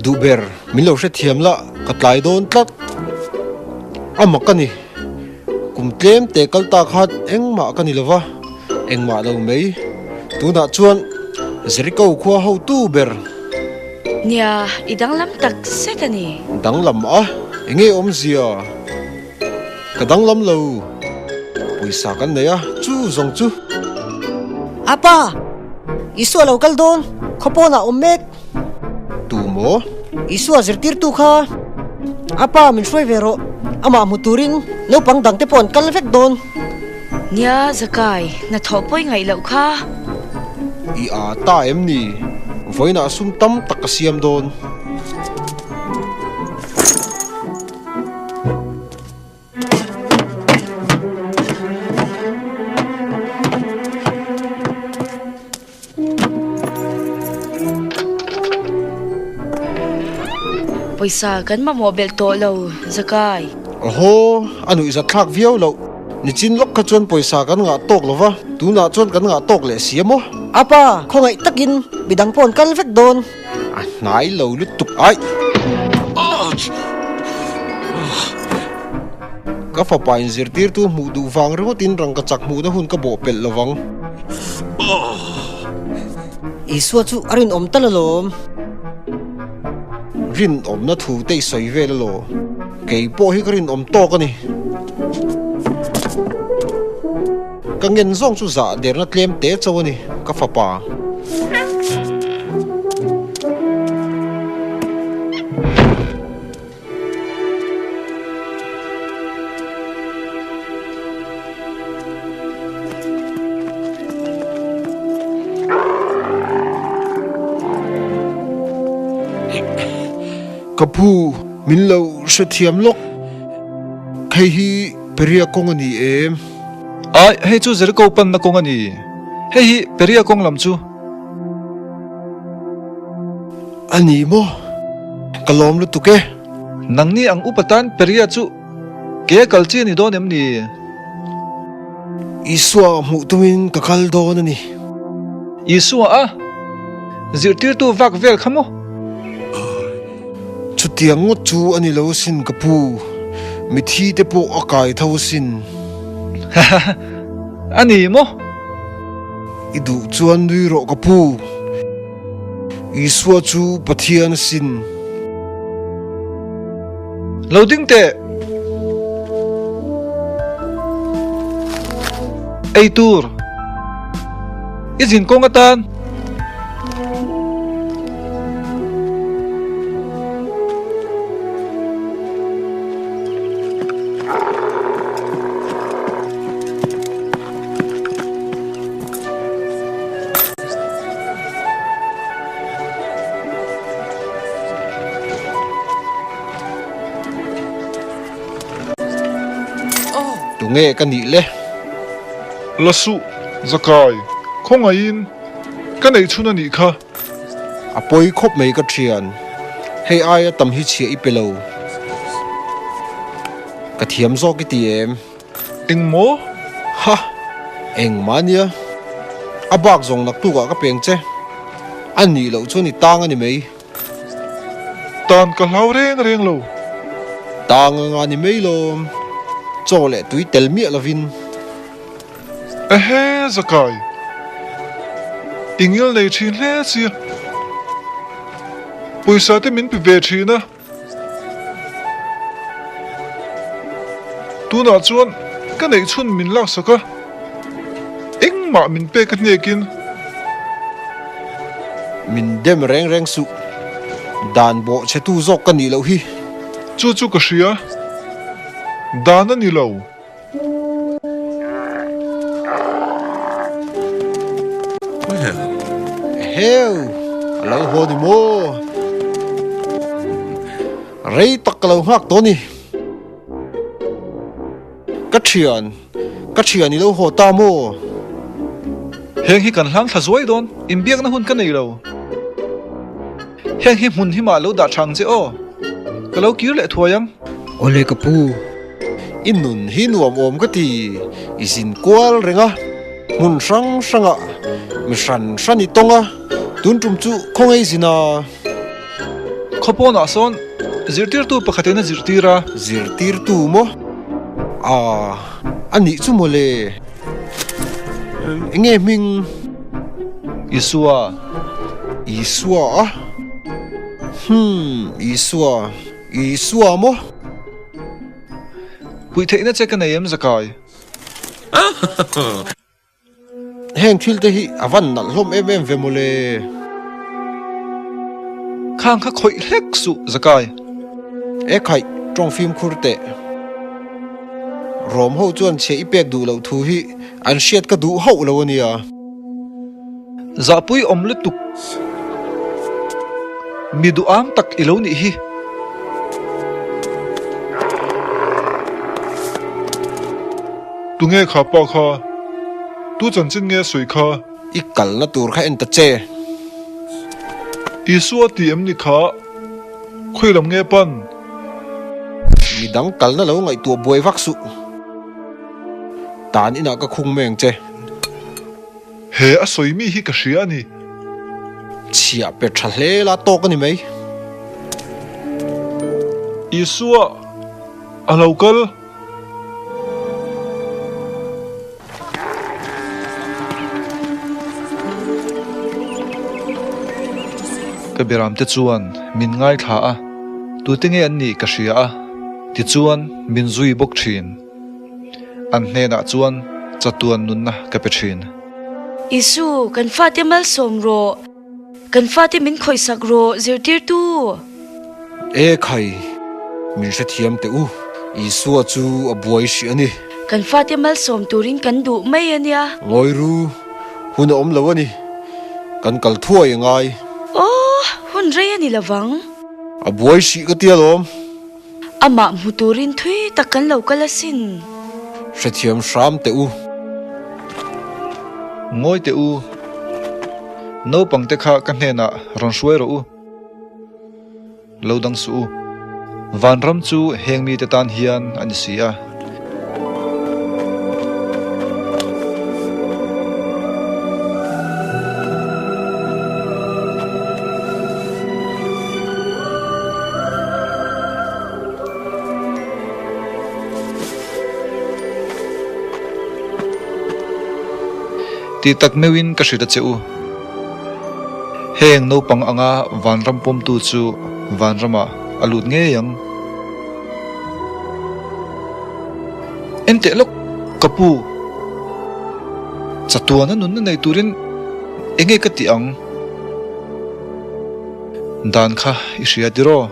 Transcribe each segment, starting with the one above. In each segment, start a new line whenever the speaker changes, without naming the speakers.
Duh ber, min lo hrethiam la, ka tlai dawn tlat. A mak a ni. Kum tlem te kal ta khan engmah ka ni lo va, engmah lo mai. Tunah chuan Jericho khua hotu ber.
Nia, i danglam tak zet a ni.
Danglam a? Enge awmzia? Ka danglam lo. Pawisa kan nei a, chu zawng chu.
Apa! Isua lo kal dawn, khaw pawnah awm mek.
Tu maw?
Isua zirtirtu kha. Apa, min hruai ve rawh. Amah hmu turin naupang dangte pawh an kal vek dawn.
Nia, Zakai, hnathawh pawi ngaih loh kha.
I a ta em ni? Vawiinah sum tam tak ka siam dawn.
Pawisa kan mamawh belh tawh lo, Zakai.
Ahaw, a nuihzat thlak viau loh. Nichin lawk kha chuan pawisa kan ngah tawk lo va, tunah chuan kan ngah tawk leh si a maw?
Apa, khawngaih takin midang pawh an kal vek dawn.
A hnai lo lutuk aih. Ka fapa in zirtirtu hmuh duh vang ringawtin rangka chak hmuhna hun ka bawh pelh lovang.
Isua chu a rinawm tal alawm.
Rinawmna thu te i sawi vel alaw. Kei pawh hi ka rinawm tawk a ni. Ka ngen zawng chu zah derna tlem te cho a ni, ka fapa. Ka pu, min lo hrethiam lawk. Hei hi Peria kawng a ni em?
Ai, hei chu Jericho panna kawng a ni. Hei hi Peria kawng lam chu.
A ni maw? Ka lawm lutuk e.
Nangni ang upa tan Peria chu ke a kal chi a ni dawn em ni?
Isua hmuh tumin ka kal dawn a ni.
Isua a zirtirtu vak vel kha maw?
Chutiang ngawt chu a ni lo asin ka pu, mithi te pawh a kai tho asin.
A ni maw?
I duh chuan nui rawh ka pu, Isua chu Pathian asin.
Lo ding teh! Ei tur i zin kawng atan.
Tunge ka nih le?
La suh, Zakai, khawngaihin ka neih chhun a nih kha.
A pawi khawp mai ka thian, hei aia tam hi chhiah i pe lo. Ka thiam zawk i ti em?
Eng maw?
Ha! Engmah nia. A bak zawng naktukah ka peng che. A nih loh chuan i tang a ni mai.
Tan ka hlau reng reng lo.
Tang anga ni mai lawm. Chaw leh tui tel miah lovin.
Ehe Zakai, i ngil nei thin hle sia. Pawisa te min pe ve thin a. Tunah chuan ka neih chhun min laksak a, engmah min pek a hnekin.
Min dem reng reng suh, dan bawh chhetu zawk ka nih loh hi.
Chu chu ka hria, dan a ni lo.
Eheu, a lo haw ni maw? Rei tak ka lo nghak tawh a ni. Ka thian, ka thian i lo haw ta maw?
Heng hi kan hlang thla zuai dawn, inbiakna hun ka nei lo. Heng hi hmun himah lo dah thang che aw. Ka lo kir leh thuai ang.
Awle ka pu, i nun hi nuam awm ka ti, i zin kual reng a, hmun hrang hrangah mi hran hran i tawng a, tun tum chu khaw ngei zin a.
Khaw pawnah sawn zirtirtu pakhatin a zirtir a.
Zirtirtu maw? Aaa, a nih chu maw le? Enge hming?
Isua.
Isua a? Hmm, Isua. Isua maw?
Puih theihna che ka nei em Zakai?
Heng thil te hi a van nalh hlawm em em ve mawle.
Khang kha khawih hlek suh Zakai.
E khaih, tawng fimkhur teh. Rawm ho chuan chhe i pek duh loh thu hi an hriat ka duh hauh lo a nia.
Zahpui awm lutuk. Mi duham tak i lo nih hi.
Tunge kha pa kha? Tu chanchin nge sawi kha?
I kalna tur kha en ta che.
Isua ti em ni kha? Khawi lam nge pan?
Midang kalna lo ngaihtuah buai vak suh. Tan inah ka khung mai ang che.
He a sawi mi hi ka hria a ni.
Chhiah pe tha hle la tawk a ni mai.
Isua a lo kal.
Ka biramte chuan min ngaithla a, tute nge an nih ka hria a, tichuan min zui bawk thin. An hnenah chuan chatuan nunna ka pe thin.
Isu, kan fate malsawm rawh. Kan fate min khawihsak rawh, zirtirtu!
E khai, min hrethiam teh u, Isua chu a buai hrih a ni.
Kan fate malsawm turin kan duh mai a nia.
Ngawi ru, hun a awm lo a ni. Kan kal thuai a ngai.
Aw, hun rei a ni lovang.
A buai hrih ka tia lawm.
Amah hmu turin thui tak kan lo kal asin.
Hrethiam hram teh u.
Ngawi teh u. Naupangte kha ka hnenah rawn hruai rawh u. Lo dang suh u. Vanram chu heng mite tan hian a ni si a. Tih tak meuhin ka hrilh a che u. Heng naupang anga vanram pawmtu chu vanramah a lut ngei ang. Enteh lawk ka pu, chatuana nunna nei turin enge ka tih ang? Dan kha i hria tiraw?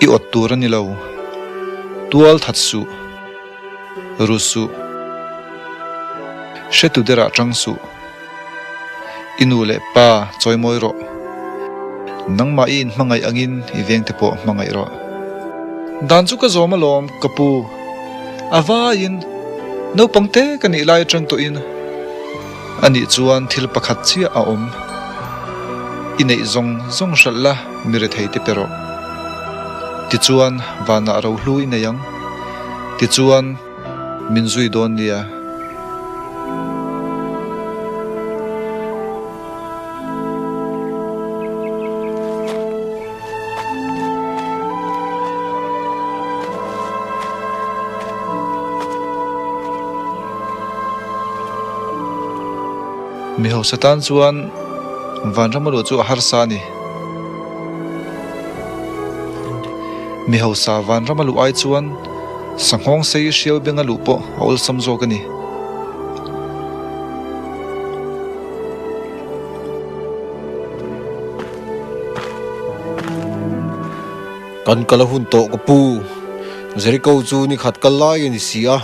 I awt tur a ni lo. Tual that suh. Ru suh. Hretu derah tang suh. I nu leh pa chawimawi rawh. Nangmah i inhmangaih angin i vengte pawh hmangaih rawh. Dan chu ka zawm alawm, ka pu. A vaiin, naupang te ka nih lai atang tawhin. Anih chuan thil pakhat chiah a awm. I neih zawng zawng hralh la mi rethei te pe rawh. Tichuan vanah rohlu i nei ang. Tichuan min zui dawn nia. Mi hausa tan chuan vanram a luh chu a harsa a ni. Mi hausa vanram a luh ai chuan sanghawng sei hriau benga luh pawh a awlsam zawk a ni.
Kan kal a hun tawh ka pu. Jericho chu ni khat kal lai a ni si a.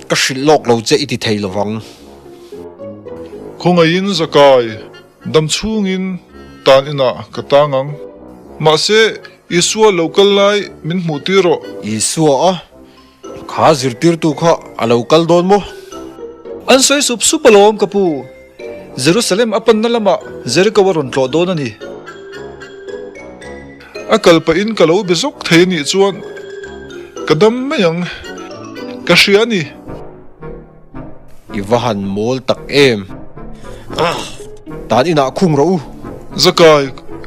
Ka hrilh lawk lo che i ti thei lovang.
Khawngaihin Zakai, dam chhungin tan inah ka tang ang. Mahse, Isua lo kal lai min hmuh tir rawh.
Isua a, kha zirtirtu kha a lo kal dawn maw?
An sawi sup sup alawm ka pu. Jerusalem a panna lamah Jericho a rawn tlawh dawn a ni.
A kal pahin ka lo be zawk thei a nih chuan ka dam mai ang, ka hria a ni.
I va han mawl tak em? Tan inah khung rawh u.
Zakai,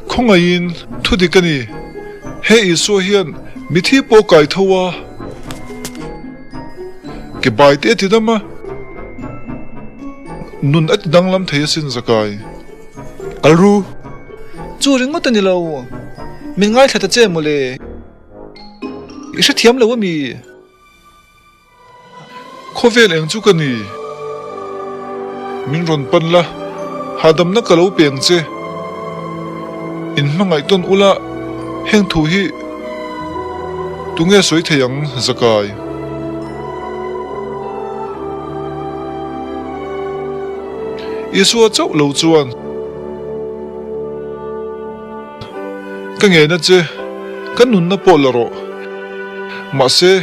khawngaihin thu dik a ni. He Isua hian mithi pawh kai tho a, ke bai te a ti dam a, nun a ti danglam thei asin Zakai.
Kal ru.
Chu ringawt a ni lo. Min ngaithla ta che mawle. I hrethiam lo a mi?
Khawvel eng chu ka ni? Min rawn pan la, hahdamna ka lo peng che. In hmangaih tawn ula, heng thu hi tunge sawi thei ang Zakai? Isua chauh lo chuan ka ngen a che, ka nunna pawh la rawh. Mahse,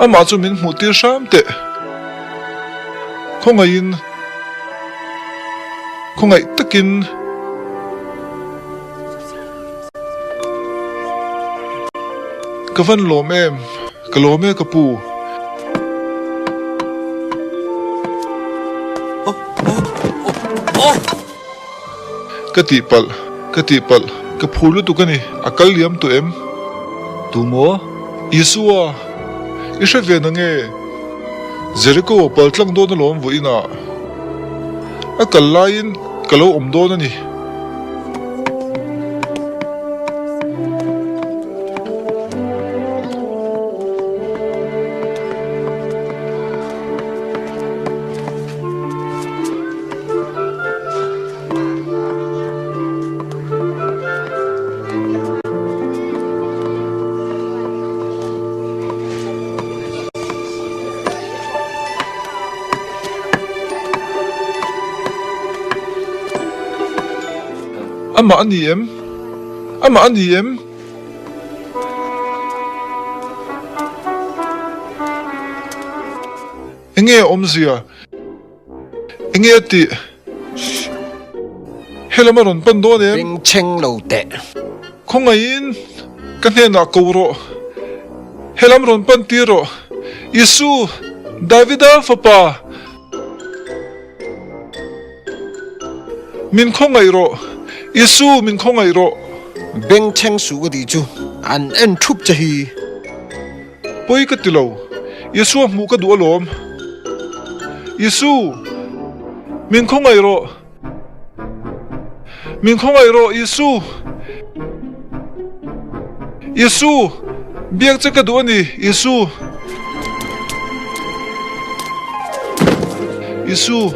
amah chu min hmuh tir hram teh. Khawngaihin, khawngaih takin. Ka van lawm em? Ka lawm e ka pu. Ka tihpalh, ka tihpalh, ka phur lutuk a ni, a kal liam tawh em?
Tu maw?
Isua, i hre ve na nge? Jericho a pal tlang dawn alawm vawiinah. A kal laiin ka lo awm dawn a ni. Amah a ni em? Amah a ni em? Enge a awmzia? Enge a tih? Helam a rawn pan dawn em?
Bengchheng lo teh.
Khawngaihin ka hnenah ko rawh. Helam rawn pan tir rawh. Isu, Davida fapa, min khawngaih rawh. Isu, min khawngaih rawh.
Bengchheng suh ka tih chu an en thup che hi.
Pawi ka ti lo. Isua hmuh ka duh alawm. Isu! Min khawngaih rawh! Min khawngaih rawh, Isu! Isu! Biak che ka duh a ni, Isu! Isu!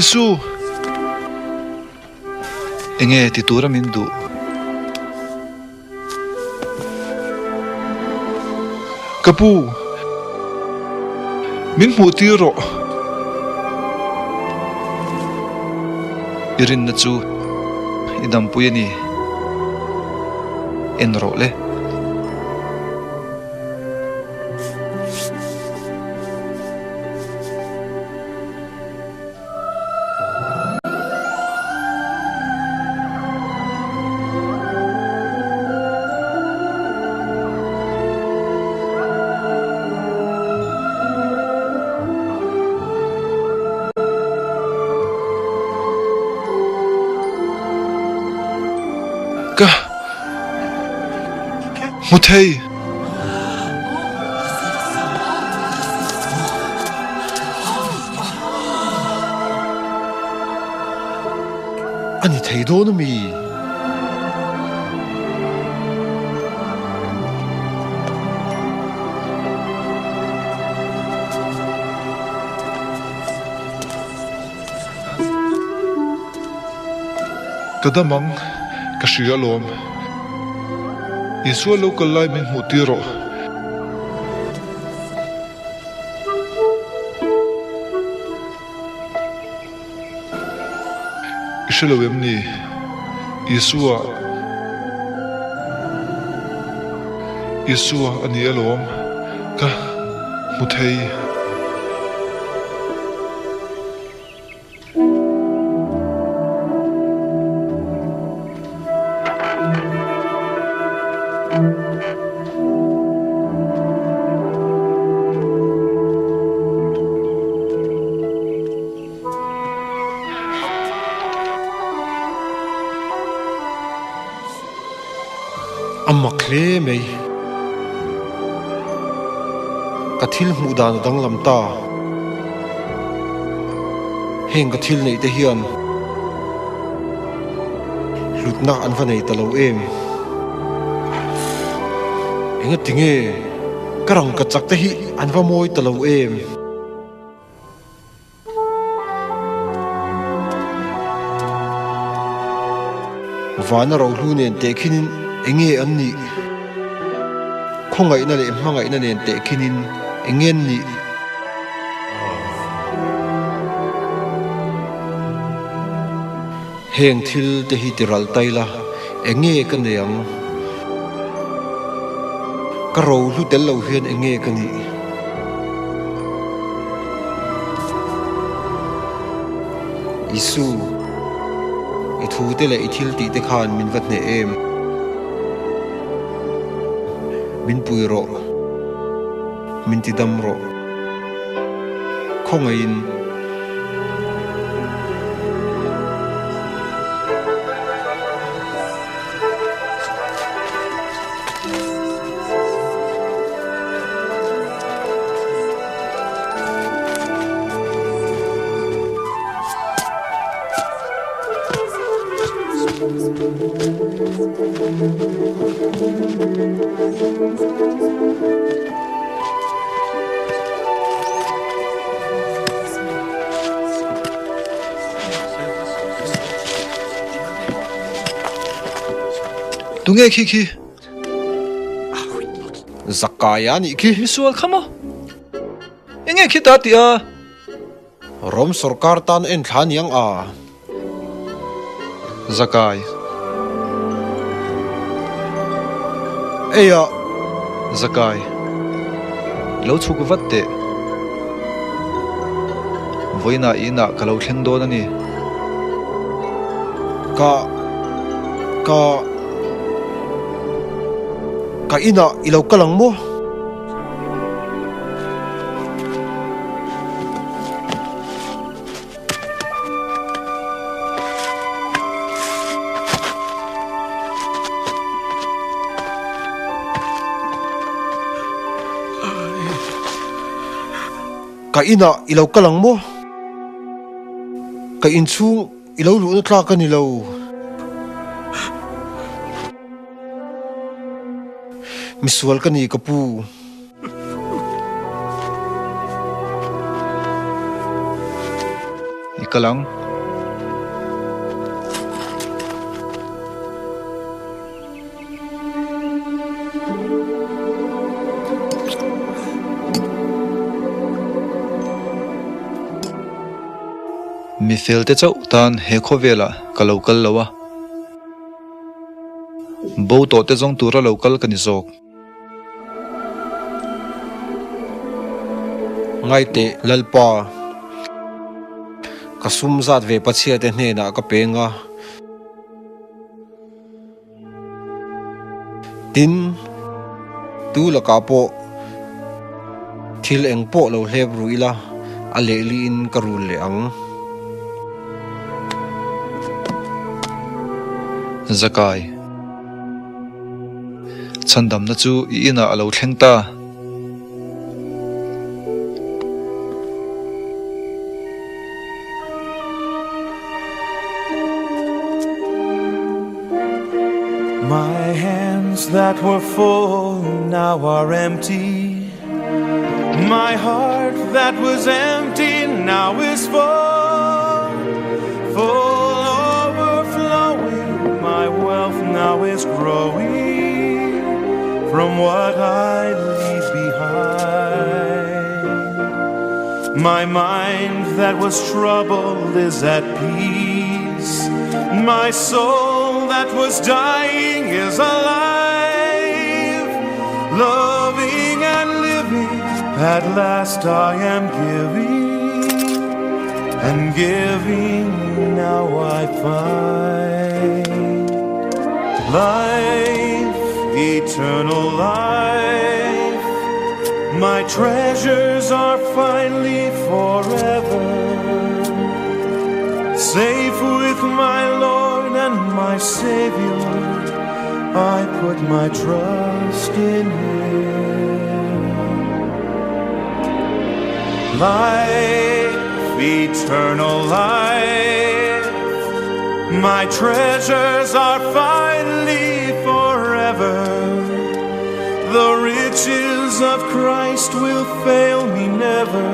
Isu,
enge ti tura min duh?
Ka pu, min hmuh tir rawh.
I rinna chu i dampui a ni. En rawh le.
Ka hmu thei.
A ni thei dawn a mi?
Ka dam ang, ka hria alawm. Isua lo kal lai min hmuh tir rawh. I hre lo em ni? Isua, Isua a ni alawm, ka hmu thei.
A mak hle mai. Ka thil hmuh dan a danglam ta. Heng ka thil neih te hian hlutna an va nei ta lo em. Engatinge ka rangka chak te hi an va mawi ta lo em. Vana rohlu nen tehkhinin enge an nih? Khawngaihna leh hmangaihna nen tehkhinin enge an nih? Heng thil te hi ti ral tai la, enge ka nei ang? Ka rohlu tel lo hian enge ka nih? Isu, i thu te leh i thil tih te khan min va hneh em? Min pui rawh, min ti dam rawh. Khawngaihin.
Tunge khi khi?
Zakai a nih khi.
Misual kha maw? Enge khi ta tih a?
Rom sorkar tan en thla niang a.
Zakai.
Ei a.
Zakai. Lo chhuk vat teh. Vawiinah inah ka lo thleng dawn a ni.
Ka. Ka. Ka inah i lo kal ang maw? Ka inah i lo kal ang maw? Ka inchhung i lo luhna tlak a ni lo. Misual ka ni ka pu.
I kal ang. Mi fel te chauh tan he khawvelah ka lo kal lo a. Bo tawh te zawng tura lo kal ka ni zawk.
Ngaiteh Lalpa, ka sum zat ve Pathiate hnenah ka peng a. Tin, tu lakah pawh thil eng pawh lo hlep ru ila, a lehliin ka rul leh ang.
Zakai, Chhandamna chu i inah a lo thleng ta.
My hands that were full now are empty My heart that was empty now is full Full overflowing My wealth now is growing From what I leave behind My mind that was troubled is at peace. My soul that was dying is alive. Loving and living, at last I am giving. And giving now I find life, eternal life. My treasures are finally forever. Safe with my Lord and my Savior, I put my trust in Him. Life, eternal life. My treasures are finally forever. The riches of Christ will fail me never.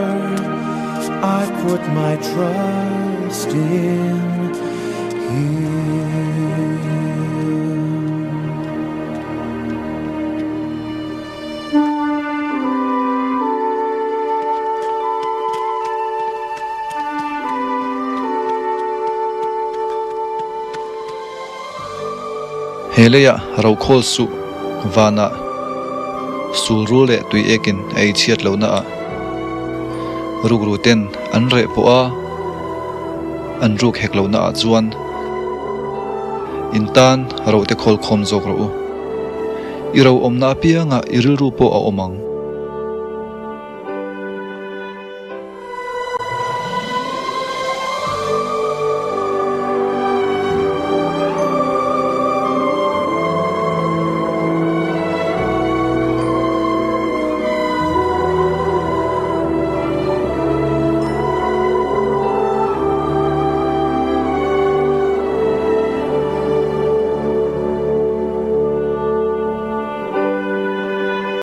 I put my trust in Him.
He leiah rokhawl suh vanah sulrul leh tui ekin a ei chhiat lohna ah rukru ten an reh pawh a, an ruk hek lohna ah chuan in tan ro te khawl khawm zawk rawh u. I ro awmna apiangah i rilru pawh a awm ang.